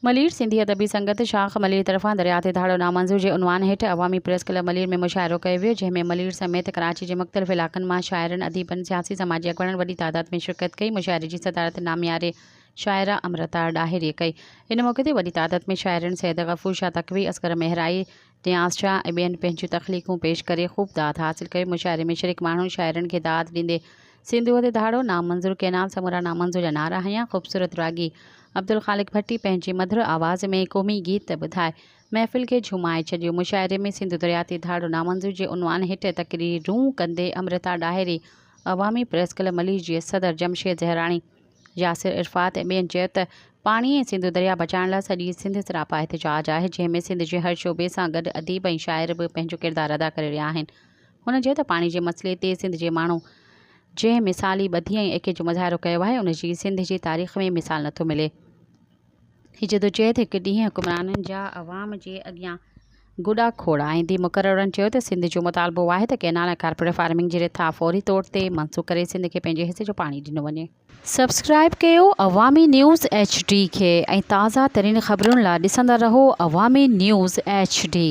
ملير، سنڌي ادبي سنگت شاخ ملير طرفان درياء تي ڌاڙو نامنظور جي عنوان هيٺ عوامي پريس ڪلب ملير ۾ مشاعرو ڪيو ويو، جنهن ۾ ملير سميت ڪراچي جي مختلف علائقن مان شاعرن، اديبن، سياسي سماجي اڳواڻن وڏي تعداد ۾ شرڪت ڪئي، مشاعري جي صدارت نامياري شاعره امرتا ڏاهريء ڪئي. ان موقعي تي وڏي تعداد ۾ شاعرن سيد غفور شاهه تقوي، اصغر مهرائي، نياز شاهه ۽ ٻين پنهنجون تخليقون پيش ڪري خوب داد حاصل ڪيو، مشاعري ۾ شريڪ ماڻهن شاعرن کي داد ڏيندي سنڌوء تي ڌاڙو، نامنظور ڪئنال سمورا نامنظور جا نعرا هنيا، خوبصورت راڳي عبدالخالق ڀٽي پنهنجي مڌر آواز ۾ قومي گيت ٻڌائي محفل کي جهومائي ڇڏيو، مشاعري ۾ سنڌو درياء تي ڌاڙو نامنظور جي عنوان هيٺ تقريرون ڪندي امرتا ڏاهري، عوامي پريس ڪلب ملير جي صدر جمشيد زهراڻي، ياسر عرفات ۽ ٻين چيو ته پاڻي ۽ سنڌو درياء بچائڻ لاء سڄي سنڌ سراپا احتجاج آهي، جنهن ۾ سنڌ جي هر شعبي سان گڏ اديب ۽ شاعر به پنهنجو ڪردار ادا ڪري رهيا آهن. هن چيو ته پاڻي جي مسئلي تي سنڌ جي ماڻهو جنهن مثالي ٻڌي ۽ ايڪي جو مظاهرو ڪيو آهي ان جي سنڌ جي تاريخ ۾ مثال نٿو ملي. هي جدوجهد هڪ ڏينهن حڪمرانن جا عوام جي اڳيان گڏا کوڙائيندي. مقررن چيو ته سنڌ جو مطالبو آهي ته ڪئنال ۽ ڪارپوريٽ فارمنگ جي رٿا فوري طور تي منسوخ ڪري سنڌ کي پنهنجي حصي جو پاڻي ڏنو وڃي. سبسڪرائيب ڪيو عوامي نيوز ايڇ ڊي کي ۽ تازه ترين خبرن لا ڏسندا رهو عوامي نيوز ايڇ ڊي.